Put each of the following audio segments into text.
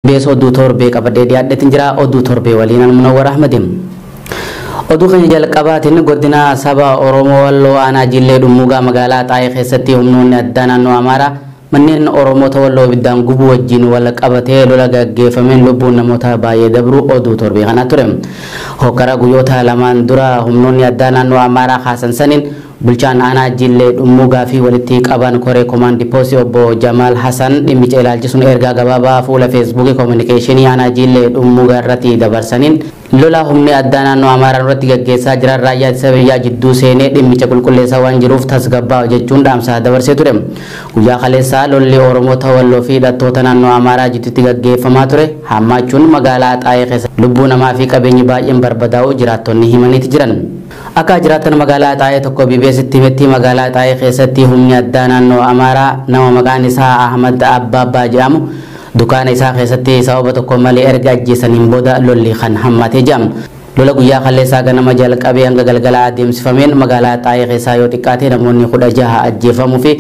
Bees oduu torbee qabadhee dhiyaadheetiin jira. Oduu torbee waliin Munawwar Ahmadi. Oduu keenya jalqabaatiin godina saba Oromoo Walloo aanaa Jillee Dhummuugaa magaalaa Xaayee keessatti humnoonni addaa naannoo Amaaraa manneen Oromoota Walloo ibiddaan gubuu wajjin wal qabatee lola gaggeeffameen lubbuun namoota baay'ee dabru oduu torbee kana ture. Hokkara guyyoota lamaan dura humnoonni addaa naannoo Amaaraa kaasan saniin bulchaan aanaa Jillee Dhummuugaa fi walitti qaban koree komaandi poostii obbo Jamaal Hassan dhimmicha ilaalchisuun ergaa gabaabaa fuula feesbuukii koominikeeshinii aanaa Jillee Dhummuugaa irratti dabarsaniin lola humni addaa naannoo Amaaraa irratti gaggeessaa jiran raayyaa ittisa biyyaa jidduu seenee dhimmicha qulqulleessaa waan jiruuf tasgabbaa'u jechuun dhaamsa dabarsee ture. Guyyaa kaleessaa lolli Oromoota Walloo fi hidhattoota naannoo Amaaraa jidduutti gaggeeffamaa ture hammaachuun magaalaa Xaayee keessa lubbuu namaa fi qabeenyi baay'een barbadaa'uu jiraattonni himaniiti jiran. Akka jiraattan magaalaa Xaayee tokko BBStti himetti magaalaa Xaayee keessatti humni addaa naannoo Amaaraa nama maqaan isaa Ahmad Abbaabbaa jedhamu dukaana isaa keessatti sababa tokko malee erga ajjeesaniin booda lolli kan hammatee jedhama. Lola guyyaa kaleessaa ganama jalqabee hanga galgala adeemsifameen magaalaa Xaayee keessaa yoo xiqqaate namoonni 16 ajjeefamuu fi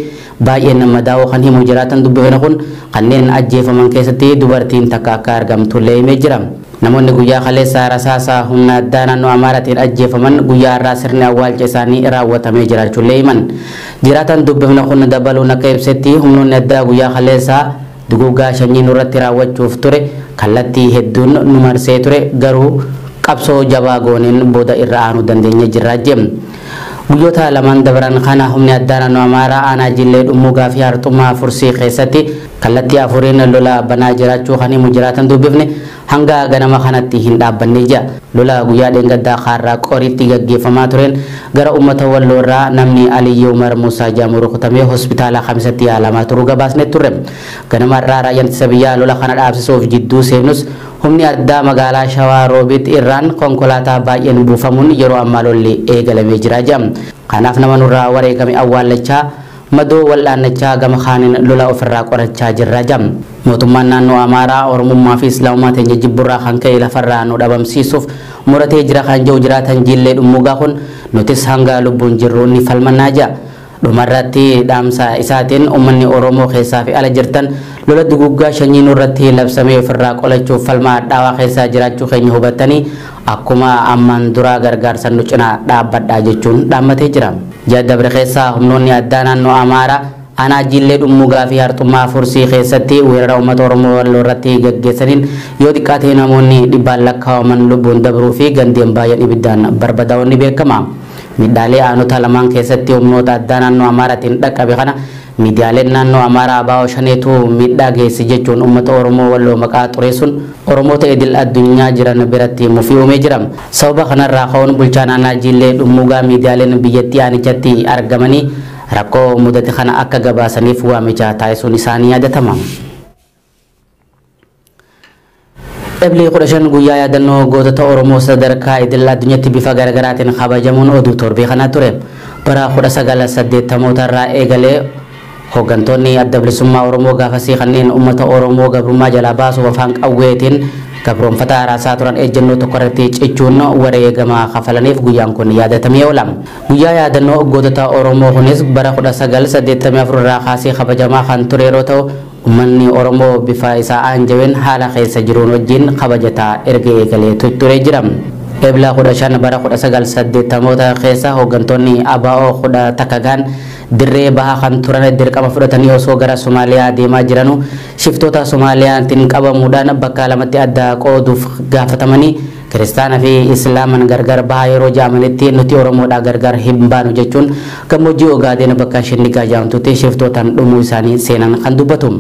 baay'een madaa'uu kan himu jiraatan dubbifne kun kanneen ajjeefaman keessatti dubartiin takka akka argamtullee himee jira. Namoonni guyyaa kaleessaa rasaasa humna addaa naannoo Amaaraatiin ajjeefaman guyyaa har'aa sirni awwaalcha isaanii raawwatamee jiraachuullee himan. Jiraatan dubbifne kun dabaluun akka ibsetti humnoonni addaa guyyaa kaleessaa duguuggaa sanyii nurratti raawwachuuf ture kallattii hedduun nu marsee ture garuu qabsoo jabaa gooneen booda irra aanuu dandeenye jirra jedhe. Guyyoota lamaan dabran kana humni addaa naannoo Amaaraa aanaa Jillee Dhummuugaa fi Harxummaa Fursii keessatti kallattii afuriin lola banaa jiraachuu kan himu jiraatan dubbifne hanga ganama kanatti hin dhaabbanne jira. Lola guyyaa dheengaddaa kaarraa qoriitti gaggeeffamaa tureen gara uummata Walloo irraa namni Aliyyi Umar Muusaa jedhamu rukutamee hospitaala Kamisatti yaalamaa turuu gabaasne turre. Ganama irraa raayyaan ittisa biyyaa lola kana dhaabsisuuf jidduu seenus humni addaa magaalaa Shawaa Roobiit irraan konkolaataa baay'een buufamuun yeroo ammaa lolli eegalamee jira jedhama. Kanaaf nama nurraa wareegame awwaallachaa madoo wal'aannachaa gama kaaniin lola ofirraa qorachaa jirra jedhama. Mootummaan naannoo Amaaraa Oromummaa fi Islaamummaa teenya jibburraa kan ka'e lafarraa nu dhabamsiisuuf muratee jira kan jiru jiraatan Jillee Dhummuugaa kun nutis hanga lubbuun jirru ni falmannaa jira. Dhumarratti dhaamsa isaatiin uummanni Oromoo keessaa fi ala jirtan lola duguuggaa sanyii nurratti labsamee ofirraa qolachuuf falma hadhaawaa keessaa jiraachuu keenya hubattanii akkuma ammaan duraa gargaarsan nu cinaa dhaabbadhaa jechuun dhaammatee jira. Ji'a dabre keessaa humnoonni addaa naannoo Amaaraa aanaa Jillee Dhummuugaa fi Harxummaa Fursii keessatti weerara uummata Oromoo Walloo irratti gaggeessaniin yoo xiqqaate namoonni dhibbaan lakkaa'aman lubbuun dabruu fi gandeen baay'een ibiddaan barbadaa'uun ni beekama. Miidhaalee aanota lamaan keessatti humnoota addaa naannoo Amaaraatiin dhaqqabe kana miidiyaaleen naannoo Amaaraa Abaa'oo Shaneetu miidhaa geesse jechuun uummata Oromoo Walloo maqaa xureessuun Oromoota idil addunyaa jiran biratti mufii uumee jira. Sababa kanarraa ka'uun bulchaan aanaa Jillee Dhummuugaa miidiyaaleen biyyattii aanichatti argamanii rakkoo mudate kana akka gabaasaniif waamicha taasisuun isaanii yaadatama. Eebli 15 guyyaa yaadannoo gootota Oromoo sadarkaa idil addunyaatti bifa garaagaraatiin kabajamuun oduu torbee kana ture. Bara 1980 irraa eegalee hooggantoonni adda bilisummaa Oromoo gaafasii kanneen uummata Oromoo gabrummaa jalaa baasuuf afaan qawweetiin gabroonfata haraasaa turan ejjennoo tokko irratti cichuun wareegama kafalaniif guyyaan kun yaadatamee oola. Guyyaa yaadannoo gootota Oromoo kunis bara 1984 irraa kaasee kabajamaa kan ture yeroo ta'u uummanni Oromoo bifa isaa aanjaween haala keessa jiruun wajjin kabajataa erga eegalee ture jira. Eebla 15 bara 1980 keessa hooggantoonni ABO 11 gaan dirree bahaa kan turan dirqama fudhatanii osoo gara Somaaliyaa deemaa jiranu shiftoota Somaaliyaatiin qabamuudhaan bakka lamatti adda qooduuf gaafatamanii kiristaana fi Islaaman gargar bahaa yeroo jedhamanitti nuti Oromoodhaa gargar hin baanu jechuun gammoojjii Ogaadeen bakka Shinnigaa jedhamtutti shiftootaan dhumuu isaanii seenan kan dubbatu.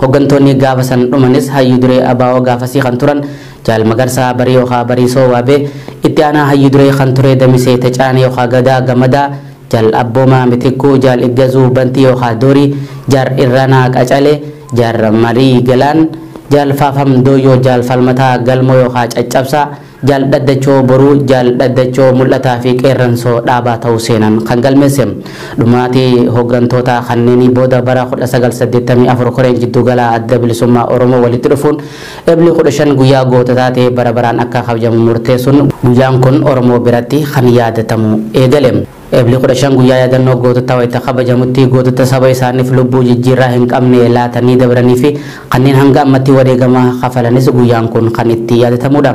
Hooggantoonni gaafa san dhumanis hayyuu duree ABO gaafasii kan turan Jaal Magarsaa Barii yookaan Bariisoo Waabee, itti aanaa hayyuu duree kan ture Damisee Tacaanee yookaan Gadaa Gamadaa, Jaal Abboomaa Mitikkuu, Jaal Iggazuu Bantii yookaan Doorii, Jaar Irranaa Qacalee, Jaar Marii Galaan, Jaal Faafam Dooyyoo, Jaal Falmataa Galmoo yookaan Caccabsaa, Jaal Dhaddachoo Boruu, Jaal Dhaddachoo Mul'ataa fi Qeerransoo Dhaabaa ta'uu seenan kan galmeesse. Dhumaatii hooggantoota kanneenii booda bara 1984 koreen jiddugala Adda Bilisummaa Oromoo walitti dhufuun Eebli 15 guyyaa goototaa ta'ee bara baraan akka kabajamu murteessuun guyyaan kun Oromoo biratti kan yaadatamu eegale. Eebli 15 guyyaa yaadannoo goototaa wayita kabajamutti gootota saba isaaniif lubbuu jijjiirraa hin qabne laatanii dabranii fi kanneen hanga ammatti wareegama kafalanis guyyaan kun kan itti yaadatamudha.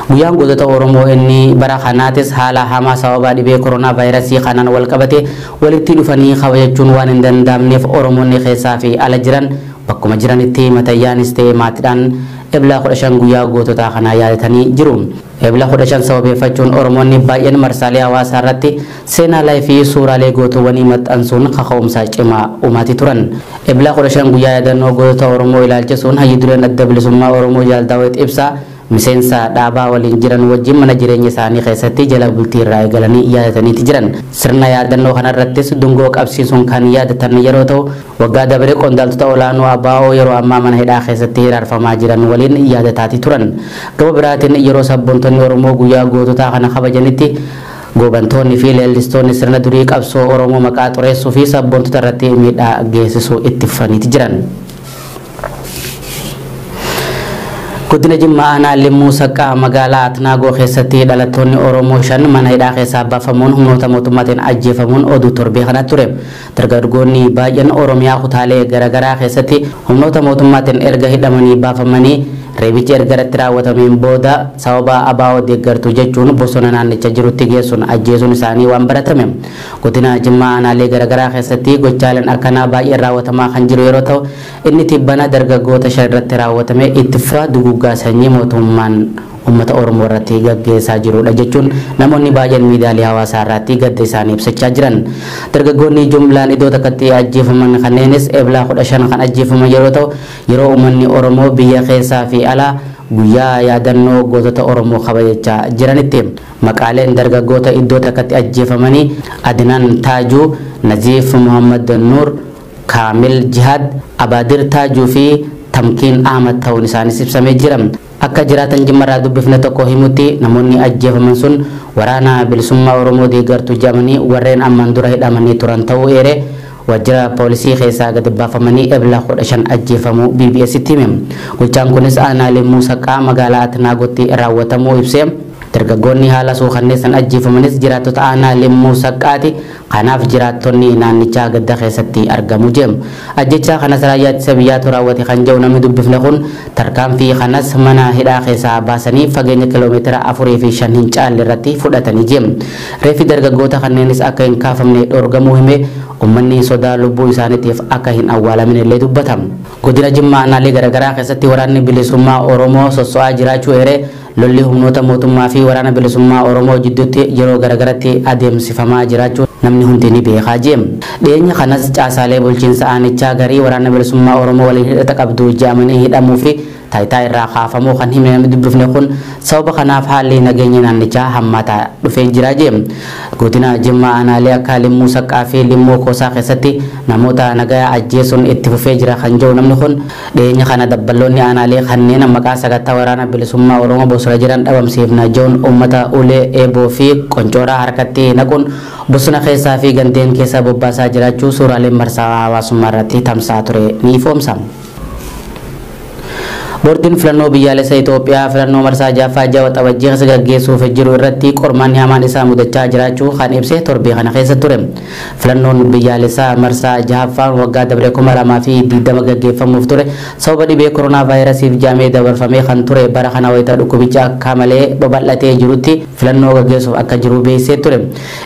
Guyyaan gootota Oromoo inni bara kanaatis haala hamaa sababa dhibee koronaa vaayirasii kanaan wal qabate walitti dhufanii kabajachuun waan hin danda'amneef Oromoonni keessaa fi ala jiran bakkuma jiranitti matayyaanis ta'e maatiidhaan Ebla 15 guyyaa goototaa kanaa yaadatanii jiru. Ebla 15 sababeeffachuun Oromoonni baay'een marsaalee hawaasaa irratti seenaalee fi suuraalee gootowwanii maxxansuun kaka'umsa cimaa uumaati turan. Ebla 15 guyyaa yaadannoo gootota Oromoo ilaalchisuun hayyi dureen Adda Bilisummaa Oromoo Jaal Daawit Ibsaa miseensa dhaabaa waliin jiran wajjin mana jireenya isaanii keessatti jala bultii irraa eegalanii yaadataniiti jiran. Sirna yaadannoo kanarrattis dungoo qabsiisuun kan yaadatan yeroo ta'u, waggaa dabre qondaaltota olaanoo ABO yeroo ammaa mana hidhaa keessatti hiraarfamaa jiran waliin yaadataati turan. Gama biraatiin yeroo sabboontonni Oromoo guyyaa goototaa kana kabajanitti goobantoonni fi leellistoonni sirna durii qabsoo Oromoo maqaa xureessuu fi sabboontota irratti miidhaa geessisuu itti fufaniiti jiran. Godina Jimmaa aanaa Limmuu Saqqaa magaalaa Atnaagoo keessatti dhalattoonni Oromoo 5 mana hidhaa keessaa baafamuun humnoota mootummaatiin ajjeefamuun oduu torbee kana ture. Dargaggoonni baay'een Oromiyaa kutaalee garaagaraa keessatti humnoota mootummaatiin erga hidhamanii baafamanii reebichi erga irratti raawwatameen booda sababa ABO deeggartuu jechuun bosona naannicha jirutti geessuun ajjeesuun isaanii waan baratame. Godina Jimmaa aanaalee garaagaraa keessatti gochaaleen akkanaa baay'een raawwatamaa kan jiru yeroo ta'u, inni tibbana dargaggoota 5 irratti raawwatame itti fufa duguuggaa sanyii mootummaan uummata Oromoo irratti gaggeessaa jirudha jechuun namoonni baay'een miidiyaalee hawaasaa irratti gadda isaanii ibsachaa jiran. Dargaggoonni jumlaan iddoo takkatti ajjeefaman kanneenis Ebla 15 kan ajjeefaman yeroo ta'u, yeroo uummanni Oromoo biyya keessaa fi alaa guyyaa yaadannoo gootota Oromoo kabajachaa jiranitti. Maqaaleen dargaggoota iddoo takkatti ajjeefamanii Adnaan Taajuu, Naziif Muhammad Nuur, Kaamil Jihaad, Abaadir Taajuu fi Tamkiin Ahmad ta'uun isaanis ibsamee jira. Akka jiraatan Jimmarraa dubbifne tokko himutti namoonni ajjeefaman sun waraana bilisummaa Oromoo deeggartuu jedhamanii warreen ammaan dura hidhamanii turan ta'uu eere waajjira poolisii keessaa gadi baafamanii Ebla 15 ajjeefamuu BBS'tti hime. Gochaan kunis aanaa Limmuu Saqqaa magaalaa Atnaagotti raawwatamuu ibsee dargaggoonni haala suukanneessan ajjeefamanis jiraattota aanaa Limmuu Saqqaati. Kanaaf jiraattonni naannichaa gadda keessatti argamu jeem. Ajjechaa kanas raayyaa ittisa biyyaatu raawwate kan jedhu namni dubbifne kun tarkaanfii kanas mana hidhaa keessaa baasanii fageenya kiiloomeetira 4 fi 5 hin caalle irratti fudhatanii jeem. Reeffi dargaggoota kanneenis akka hin kaafamne dhorgamuu hime uummanni sodaa lubbuu isaaniitiif akka hin awwaalamin illee dubbata. Godina Jimmaa aanaalee garaagaraa keessatti waraanni bilisummaa Oromoo sosso'aa jiraachuu eeree lolli humnoota mootummaa fi waraana bilisummaa Oromoo jidduutti yeroo garaagaratti adeemsifamaa jiraachuu namni hundi ni beekaa jeem. Dhiyeenya kanas caasaalee bulchiinsa aanichaa garii waraana bilisummaa Oromoo waliin hidhata qabdu jedhamanii hidhamuu fi taayitaa irraa kaafamuu kan hime namni dubbifne kun sababa kanaaf haalli nageenya naannichaa hammaataa dhufee jira jeem. Godina Jimmaa aanaalee akka Limmuu Saqqaa fi Limmuu Koosaa keessatti namoota nagaa ajjeesuun itti fufee jira kan jedhu namni kun dhiyeenya kana dabballoonni aanaalee kanneen maqaa sagantaa waraana bilisummaa Oromoo bosona jiran dhabamsiifna jechuun uummata ulee eeboo fi qoncooraa harkatti naquun bosona keessaa fi gandeen keessa bobbaasaa jiraachuu suuraaleen marsaa hawaasummaa irratti tamsa'aa ture ni ifoomsa. Boordiin filannoo biyyaalessa Itoophiyaa filannoo marsaa 6ffaa ji'a Waxabajjii keessa gaggeessuuf jiru irratti qormaanni hamaan isaa mudachaa jiraachuu kan ibse torbee kana keessa ture. Filannoon biyyaalessaa marsaa 6ffaan waggaa dabre 2020 gaggeeffamuuf ture sababa dhibee koronaa vaayirasiif jaamee dabarfamee kan ture bara kana wayita dhukkubicha akka malee babal'atee jirutti filannoo gaggeessuuf akka jiru beeksisee ture.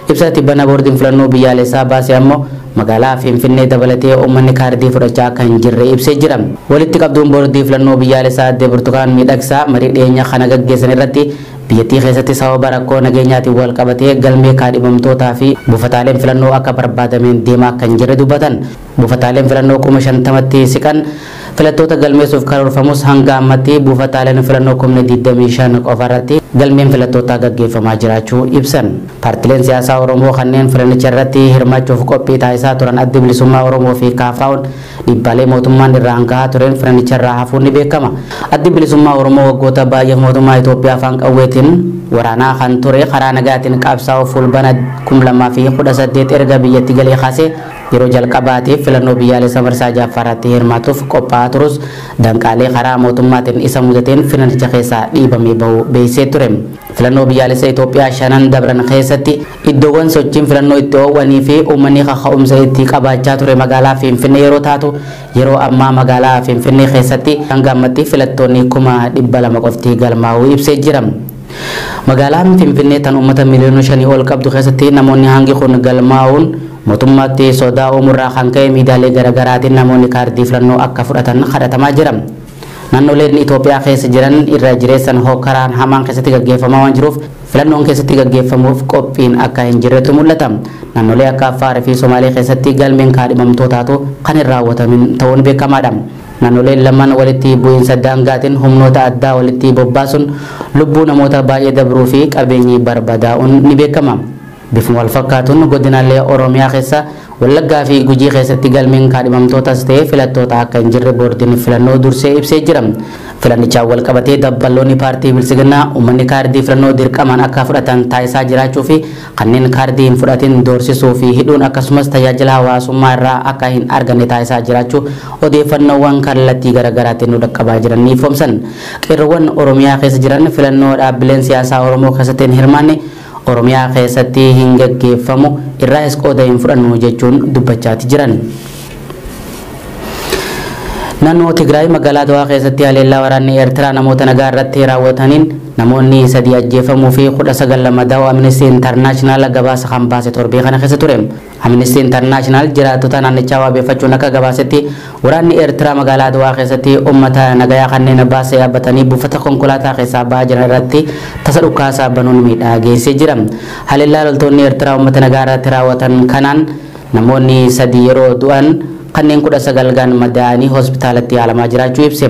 Ibsa tibbana boordiin filannoo biyyaalessaa baase ammoo magaalaa Finfinnee dabalatee uummanni kaardii fudhachaa akka hin jirre ibsee jira. Walitti qabduun boordii filannoo biyyaalessaa Aadde Burtukaan Miidhagsaa marii dhiyeenya kana gaggeessan irratti biyyattii keessatti sababa rakkoo nageenyaatiin wal qabatee galmee kaadhimamtootaa fi buufataaleen filannoo akka barbaadameen deemaa akka hin jirre dubbatan. Buufataaleen filannoo 50,000tti siqan Filattoota galmeessuuf karoorfamus hanga ammatti buufataaleen filannoo 25 qofa irratti galmeen filattootaa gaggeeffamaa jiraachuu ibsan. Paartileen siyaasaa Oromoo kanneen filannicha irratti hirmaachuuf qophii taasisaa turan Addi Bilisummaa Oromoo fi KFO'n dhiibbaalee mootummaan irraa hangahaa tureen filannicha irraa hafuun ni beekama. Addi Bilisummaa Oromoo waggoota baay'eef mootummaa Itoophiyaa afaan qawweetiin waraanaa kan ture karaa nagaatiin qabsaa'uu fulbana 2018 erga biyyatti galee kaasee yeroo jalqabaatiif filannoo biyyaalessa marsaa ja'affaarratti hirmaatuuf qophaa'aa turus danqaalee karaa mootummaatiin isa mudateen filannicha keessaa dhiibamee bahuu beeksisee ture. Filannoo biyyaalessa Itoophiyaa shanan dabran keessatti iddoowwan sochiin filannoo itti oowwanii fi uummanni kaka'umsa itti qabaachaa ture magaalaa Finfinnee yeroo taatu yeroo ammaa magaalaa Finfinnee keessatti hanga ammatti filattoonni 200,000 qofti galmaa'uu ibsee jira. Magaalaan Finfinnee tan uummata miliyoona 5 ol qabdu keessatti namoonni hangi kun galmaa'uun mootummaatti sodaa uumurraa kan ka'e miidiyaalee garaagaraatiin namoonni kaardii filannoo akka fudhatan kadhatamaa jira. Naannoleen Itoophiyaa keessa jiran irra jireessan hokkaraan hamaan keessatti gaggeeffamaa waan jiruuf filannoon keessatti gaggeeffamuuf qophiin akka hin jirretu mul'ata. Naannolee akka Affaar fi Somaalee keessatti galmeen kaadhimamtootaatu kan hin raawwatamin ta'uun beekamaadha. Naannoleen lamaan walitti bu'iinsa daangaatiin humnoota addaa walitti bobbaasuun lubbuu namoota baay'ee dabruu fi qabeenyi barbadaa'uun ni beekama. Bifuma wal fakkaatuun godinaalee Oromiyaa keessa Wallaggaa fi Gujii keessatti galmeen kaadhimamtootas ta'ee filattoota akka hin jirre boordiin filannoo dursee ibsee jira. Filannichaan wal qabatee dabballoonni paartii Bilisiginnaa uummanni kaardii filannoo dirqamaan akka fudhatan taasisaa jiraachuu fi kanneen kaardii hin fudhatin doorsisuu fi hidhuun akkasumas tajaajila hawaasummaa irraa akka hin arganne taasisaa jiraachuu odeeffannoowwan kallattii garaagaraatiin nu dhaqqabaa jiran ni ifoomsan. Qeerroowwan Oromiyaa keessa jiran filannoo dhaabbileen siyaasaa Oromoo keessatti hin hirmaanne Oromiyaa keessatti hin gaggeeffamu irraas qooda hin fudhannu jechuun dubbachaati jiran. Naannoo Tigraay magaalaa Adwaa keessatti haleellaa waraanni Eertiraa namoota nagaa irratti raawwataniin namoonni 3 ajjeefamuu fi 19 madaa'uu Amnesty International gabaasa kan baase torbee kana keessa ture. Amnesty International jiraattota naannichaa wabeeffachuun akka gabaasetti waraanni Eertiraa magaalaa Adwaa keessatti uummata nagayaa kanneen baasee yaabbatanii buufata konkolaataa keessaa ba'aa jiran irratti tasa dhukaasaa banuun miidhaa geessee jira. Haleellaa loltoonni Eertiraa uummata nagaa irratti raawwatan kanaan namoonni 3 yeroo du'an kanneen 19 gaan madaa'anii hospitaalatti yaalamaa jiraachuu ibse.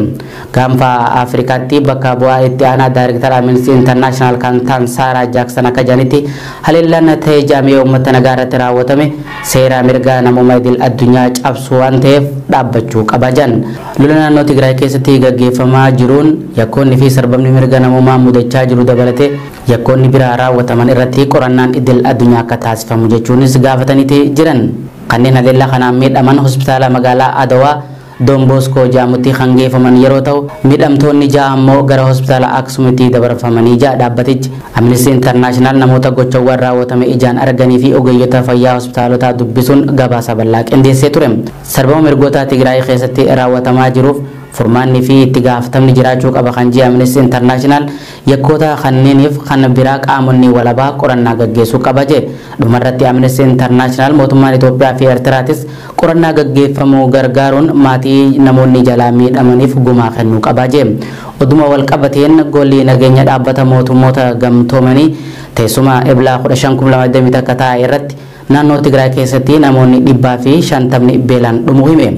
Gaanfa Afrikaatti bakka bu'aa itti aanaa daayirektara Amnesty International kan ta'an Saaraa Jaaksan akka jedhanitti haleellaan ta'ee jaamee uummata nagaa irratti raawwatame seera mirga namummaa idil addunyaa cabsu waan ta'eef dhaabbachuu qaba jedhan. Lola naannoo Tigraay keessatti gaggeeffamaa jiruun yakkoonni fi sarbamni mirga namummaa mudachaa jiru dabalatee yakkoonni biraa raawwataman irratti qorannaan idil addunyaa akka taasifamu jechuunis gaafataniiti jiran. Kanneen haleellaa kanaan miidhaman hospitaala magaalaa Adawaa Don Bosco jedhamutti kan geeffaman yeroo ta'u miidhamtoonni 6 ammoo gara hospitaala Aksuumitti dabarfamanii ja'a dhaabbatichi. Amnesty International namoota gochawwan raawwatame ijaan arganii fi ogeeyyota fayyaa hospitaalotaa dubbisuun gabaasa bal'aa qindeessee ture. Sarbama mirgoota Tigraay keessatti raawwatamaa jiruuf furmaanni fi itti gaafatamni jiraachuu qaba kan jedhe Amnesty International yakkoota kanneeniif kan biraa qaamonni walabaa qorannaa gaggeessuu qaba jedhe. Dhumarratti Amnesty International mootummaan Itoophiyaa fi Eertiraatis qorannaa gaggeeffamuu gargaaruun maatii namoonni jalaa miidhamaniif gumaa kennuu qaba jedhe. Oduma wal qabateen golli nageenya dhaabbata mootummoota gamtoomanii teessuma Eblaa 15/2021 taa'e irratti naannoo Tigraay keessatti namoonni 150 beelaan dhumuu hime.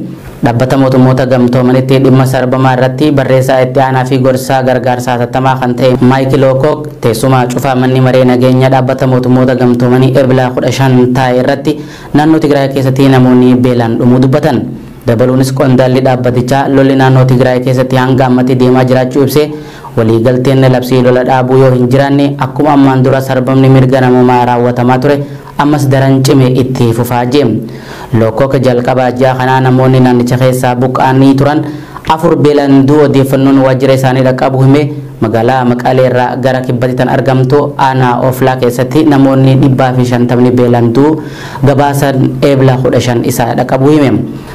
Dhaabbata mootummoota gamtoomanitti dhimma sarbamaa irratti barreessaa itti aanaa fi gorsaa gargaarsaa hatattamaa kan ta'e Maayikil Okook teessuma cufaa manni maree nageenya dhaabbata mootummoota gamtoomanii Eblaa 15 taa'e irratti naannoo Tigraay keessatti namoonni beelaan dhumuu dubbatan. Dabaluunis qondaalli dhaabbatichaa lolli naannoo Tigraay keessatti hanga ammatti deemaa jiraachuu ibsee waliigalteen labsii lola dhaabuu yoo hin jiraanne akkuma ammaan dura sarbamni mirga namummaa raawwatamaa ture ammas daran cime itti fufaa jee. Lookkoka jalqabaa ji'a kanaa namoonni naannicha keessaa buqqa'anii turan 4 beelaan du'uu odeeffannoon waajjira isaanii dhaqqabu hime magaalaa Maqalee irraa gara kibbatti tan argamtu aanaa Oflaa keessatti namoonni 150 beelaan du'uu gabaasan Eebla 15 isaa dhaqqabu hime.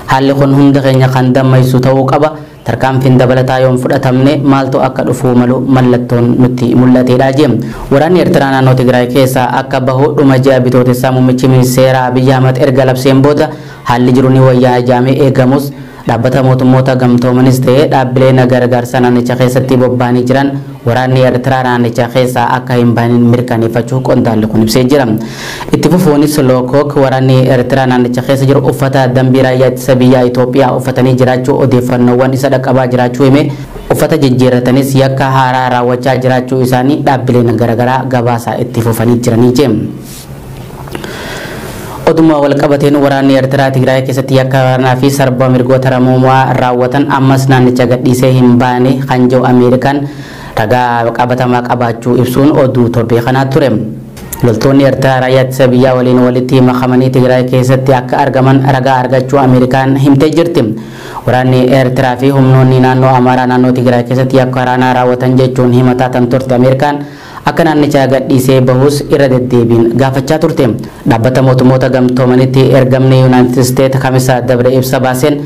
Haalli kun hunda keenya kan dammaysu ta'uu qaba. Tarkaanfiin dabalataa yoon fudhatamne maaltu akka dhufuu malu mallattoon nutti mul'ateedha jee. Waraanni Eertiraa naannoo Tigraay keessaa akka bahu dhuma ji'a bitootessaa muummichi ministeeraa Abiyyi Ahmad erga labseen booda haalli jiru ni wayyaa jaamee eegamus Dhaabbata mootummoota gamtoomanis ta'ee dhaabbileen gargaarsa naannicha keessatti bobba'anii jiran waraanni Eertiraa naannicha keessaa akka hin bahin mirkaneeffachuu qondaalli kun ibsee jira. Itti fufuunis Lowcock waraanni Eertiraa naannicha keessa jiru uffata dambii raayyaa ittisa biyyaa Itoophiyaa uffatanii jiraachuu odeeffannoowwan isa dhaqqabaa jiraachuu hime. Uffata jijjiirratanis yakka haaraa raawwachaa jiraachuu isaanii dhaabbileen garaagaraa gabaasa itti fufanii jiranii jee. Oduma walqabateen waraanni Eertiraa Tigraay keessatti yakka waraanaa fi sarba mirgoota namoomaa raawwatan ammas naannicha gadhiisee hin baane kan jiru Ameerikaan ragaa qabatamaa qabaachuu ibsuun oduu torbee kanaa ture. Loltoonni Eertiraa raayyaa ittisa biyyaa waliin walitti makamanii Tigraay keessatti akka argaman ragaa argachuu Ameerikaan himtee jirti. Waraanni Eertiraa fi humnoonni naannoo Amaaraa naannoo Tigraay keessatti yakka waraanaa raawwatan jechuun himataa tan turte Ameerikaan akka naannicha gadhiisee bahus irra deddeebiin gaafachaa turte. Dhaabbata mootummoota gamtoomanitti ergamni Yuunaayitid Isteet kamisa dabre ibsa baaseen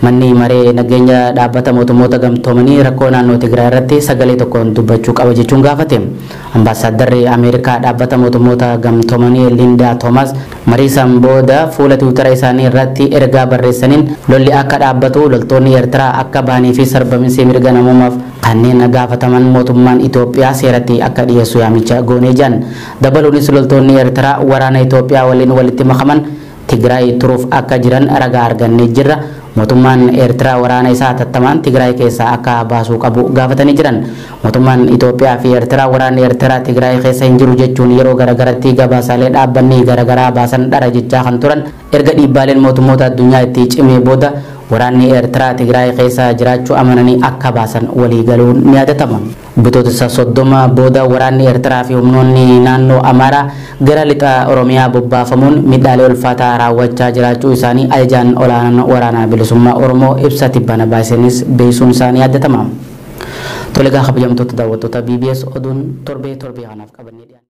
manni maree nageenya dhaabbata mootummoota gamtoomanii rakkoo naannoo Tigraay irratti sagalee tokkoon dubbachuu qaba jechuun gaafate. Ambaasaaddarri Ameerikaa dhaabbata mootummoota gamtoomanii Lindaa Toomas marii san booda fuula tiwutara isaanii irratti ergaa barreessaniin lolli akka dhaabbatu loltoonni Eertiraa akka bahanii fi sarbamiinsi mirga namoomaaf kanneen gaafataman mootummaan Itoophiyaa seeratti akka dhiyeessu yaamicha goonee jiran. Dabaluunis loltoonni Eertiraa waraana Itoophiyaa waliin walitti makaman Tigraay turuuf akka jiran ragaa argannee jirra. Mootummaan Eertiraa waraana isaa hatattamaan Tigraay keessaa akka baasuu qabu gaafatanii jiran. Mootummaan Itoophiyaa fi Eertiraa waraanni Eertiraa Tigraay keessa hin jiru jechuun yeroo garaagaratti gabaasaalee dhaabbanni garaagaraa baasan dhara jechaa kan turan erga dhiibbaaleen mootummoota addunyaa itti cimee booda waraanni Eertiraa Tigraay keessa jiraachuu amananii akka baasan walii galuun ni yaadatama. Bitootessa 30 booda waraanni Eertiraa fi humnoonni naannoo Amaaraa gara lixa Oromiyaa bobbaafamuun miidhaalee ulfaataa raawwachaa jiraachuu isaanii ajajaan olaanaan waraanaa bilisummaa Oromoo ibsa tibbana baaseenis beeksisuun isaanii yaadatama. Toleegaa kabajamtoota daawwattoota BBS oduun torbee kanaaf qabannee dhiyaanne.